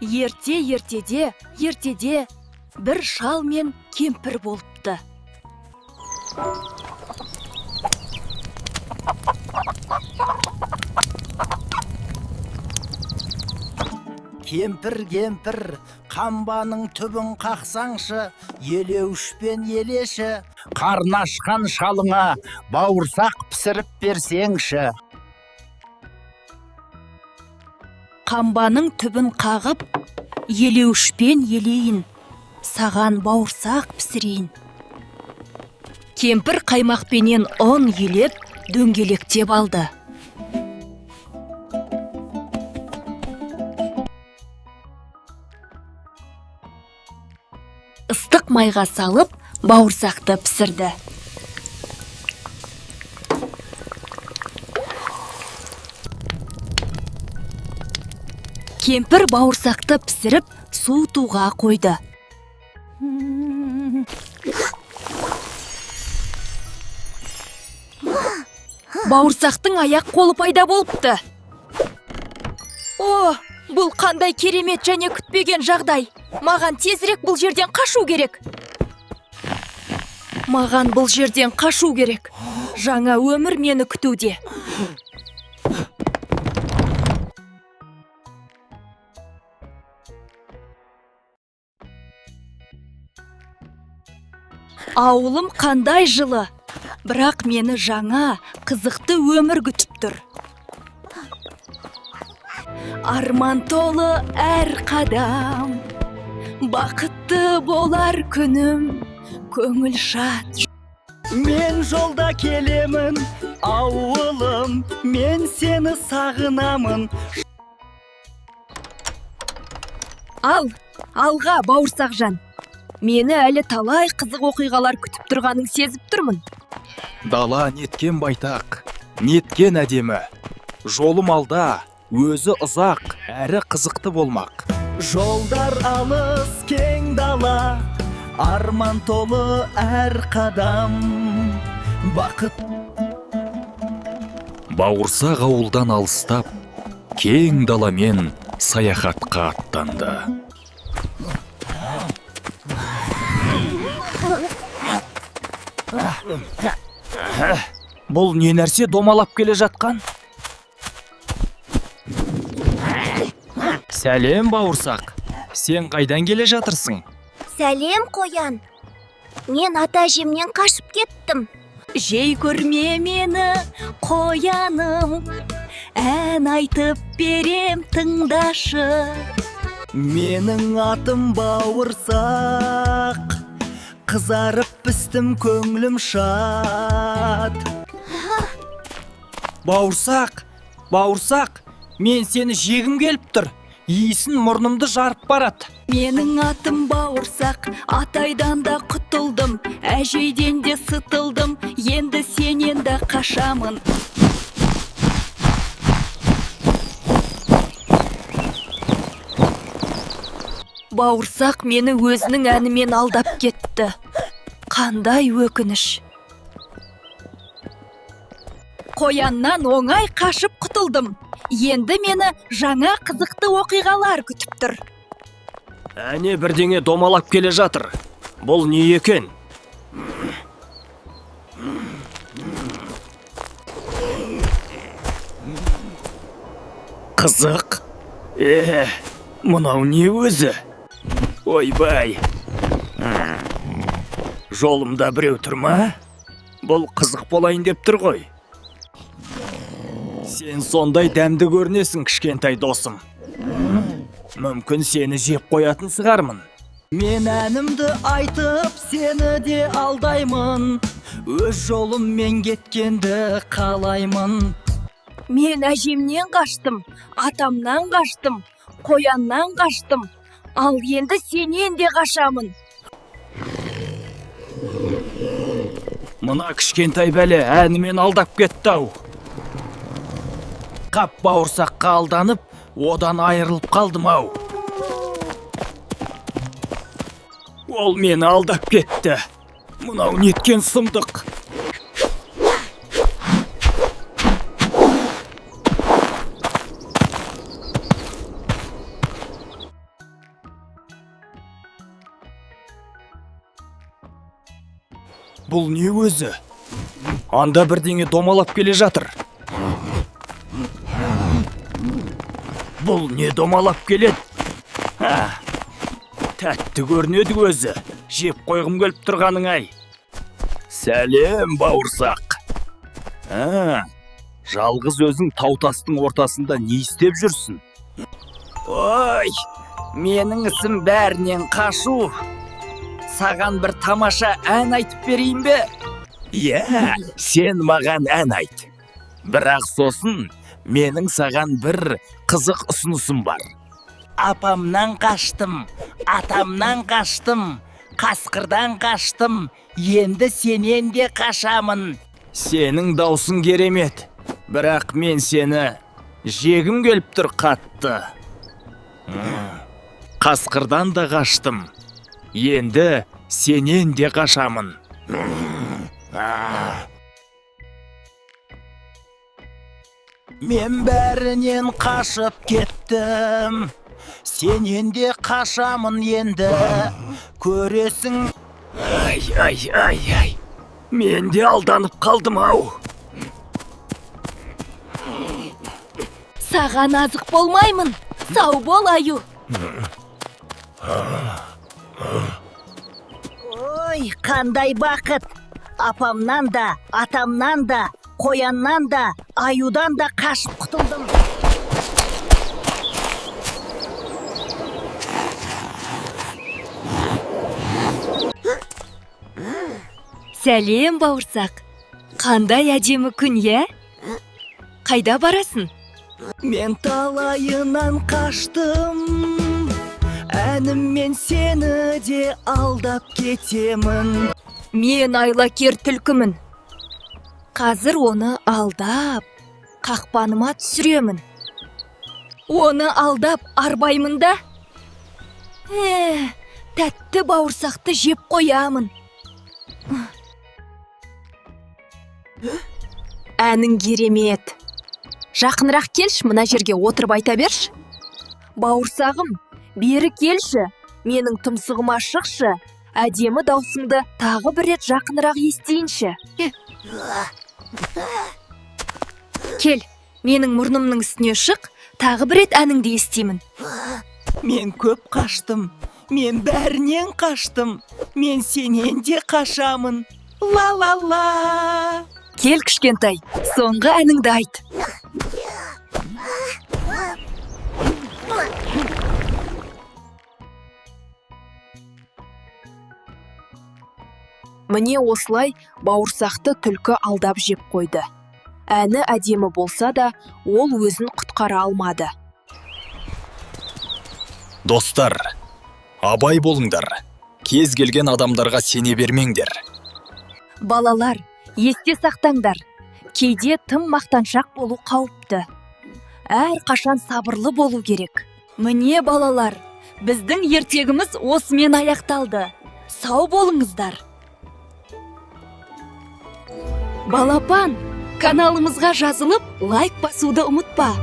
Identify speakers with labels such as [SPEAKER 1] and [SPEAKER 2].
[SPEAKER 1] Ерте ертеде, ертеде бір шал мен кемпір болыпты.
[SPEAKER 2] Кемпір, кемпір, қамбаның түбін қақсаңшы, елеуішпен елеші. Қарны ашқан шалыңа бауырсақ пісіріп берсеңші.
[SPEAKER 1] Қамбаның түбін қағып, елеуішпен елейін, саған бауырсақ пісірейін. Кемпір қаймақпенен ұн елеп, дөңгелектеп алды. Ыстық майға салып, бауырсақты пісірді. Кемпір бауырсақты пісіріп, суытуға қойды. Бауырсақтың аяқ қолы пайда болыпты. О, бұл қандай керемет және күтпеген жағдай! Маған тезірек бұл жерден қашу керек. Маған бұл жерден қашу керек. Жаңа өмір мені күтуде. Ауылым қандай жылы, бірақ мені жаңа, қызықты өмір күтіп тұр. Арман толы әр қадам, бақытты болар күнім, көңіл шат.
[SPEAKER 2] Мен жолда келемін, ауылым, мен сені сағынамын.
[SPEAKER 1] Ал, алға, бауырсақжан. Мені әлі талай қызық оқиғалар күтіп тұрғанын сезіп тұрмын.
[SPEAKER 3] Дала неткен байтақ, неткен әдемі. Жолым алда, өзі ұзақ, әрі қызықты болмақ.
[SPEAKER 2] Жолдар алыс, кең дала, арман толы әр қадам. Бақыт
[SPEAKER 3] Бауырсақ ауылдан алыстап, кең даламен саяхатқа аттанды. Бұл не нәрсе домалап келе жатқан? Сәлем, бауырсақ. Сен қайдан келе жатырсың?
[SPEAKER 4] Сәлем, қоян. Мен ата әжемнен қашып кеттім.
[SPEAKER 1] Жей көрме мені, қояным, ән айтып берем, тыңдашы.
[SPEAKER 2] Менің атым Бауырсақ, қызарып пістім, көңілім шат.
[SPEAKER 3] Бауырсақ, бауырсақ, мен сені жегім келіп тұр. Иісін мұрнымды жарып барады.
[SPEAKER 1] Менің атым Бауырсақ, атайдан да құтылдым, әжейден де сытылдым, енді сенен де қашамын. Бауырсақ мені өзінің әнімен алдап кетті. Қандай өкініш. Қояннан оңай қашып құтылдым. Енді мені жаңа қызықты оқиғалар күтіп тұр.
[SPEAKER 5] Әне, бірдеңе домалап келе жатыр. Бұл не екен? Қызық. Е, мынау не өзі? Ойбай. Жолымда біреу тұр ма? Бұл қызық болайын деп тұр ғой.
[SPEAKER 3] Сен сондай дәмді көрінесің, кішкентай досым. Мүмкін, сені жеп қоятын шығармын.
[SPEAKER 2] Мен әнімді айтып, сені де алдаймын. Өз жолыммен кеткенді қалаймын.
[SPEAKER 1] Мен әжемнен қаштым, атамнан қаштым, қояннан қаштым. Ал енді сенен де қашамын.
[SPEAKER 3] Мына кішкентай бәле әнімен алдап кетті ау. Қап, бауырсаққа алданып, одан айырылып қалдым ау.
[SPEAKER 5] Ол мені алдап кетті. Мынау неткен сұмдық?
[SPEAKER 3] Бұл не өзі? Анда бірдеңе домалап келе жатыр. Бұл не домалап келеді? А, тәтті көрінеді өзі. Жеп қойғым келіп тұрғаның ай. Сәлем, бауырсақ. А, жалғыз өзің тау тастың ортасында не істеп жүрсің?
[SPEAKER 2] Ой, менің ісім бәрінен қашу. Саған бір тамаша ән айтып берейін бе?
[SPEAKER 3] Иә, сен маған ән айт. Бірақ сосын менің саған бір қызық ұсынысым бар.
[SPEAKER 2] Апамнан қаштым, атамнан қаштым, қасқырдан қаштым, енді сенен де қашамын.
[SPEAKER 3] Сенің даусың керемет, бірақ мен сені жегім келіп тұр қатты. Қасқырдан да қаштым. Енді сенен де қашамын.
[SPEAKER 2] Мен бәрінен қашып кеттім. Сенен де қашамын енді. Көресің.
[SPEAKER 3] Ай, ай, ай, ай. Мен де алданып қалдым ау.
[SPEAKER 1] Саған азық болмаймын. Сау бол, аю.
[SPEAKER 4] Ой, қандай бақыт! Апамнан да, атамнан да, қояннан да, аюдан да қашып құтылдым.
[SPEAKER 1] Сәлем, бауырсақ. Қандай әдемі күн, иә? Қайда барасың?
[SPEAKER 2] Мен талайынан қаштым. Әніммен сені де алдап кетемін.
[SPEAKER 1] Мен айлакер түлкімін. Қазір оны алдап, қақпаныма түсіремін. Оны алдап арбаймын да. Ә, тәтті бауырсақты жеп қоямын.
[SPEAKER 6] Әнің керемет. Жақынырақ келші, мына жерге отырып айта берші.
[SPEAKER 1] Бауырсағым, бері келші, менің тұмсығыма шықшы. Әдемі даусыңды тағы бір рет жақынырақ естейінші. Кел, менің мұрнымның үстіне шық, тағы бір рет әніңді естимін.
[SPEAKER 2] Мен көп қаштым. Мен бәрінен қаштым. Мен сенен де қашамын. Ла-ла-ла.
[SPEAKER 1] Кел, кішкентай, соңғы әніңді айт.
[SPEAKER 6] Міне осылай бауырсақты түлкі алдап жеп қойды. Әні әдемі болса да, ол өзін құтқара алмады.
[SPEAKER 3] Достар, абай болыңдар. Кез келген адамдарға сене бермеңдер.
[SPEAKER 1] Балалар, есте сақтаңдар. Кейде тым мақтаншақ болу қауіпті. Әр қашан сабырлы болу керек. Міне, балалар, біздің ертегіміз осымен аяқталды. Сау болыңыздар. Балапан, каналымызға жазылып, лайк басуды ұмытпа.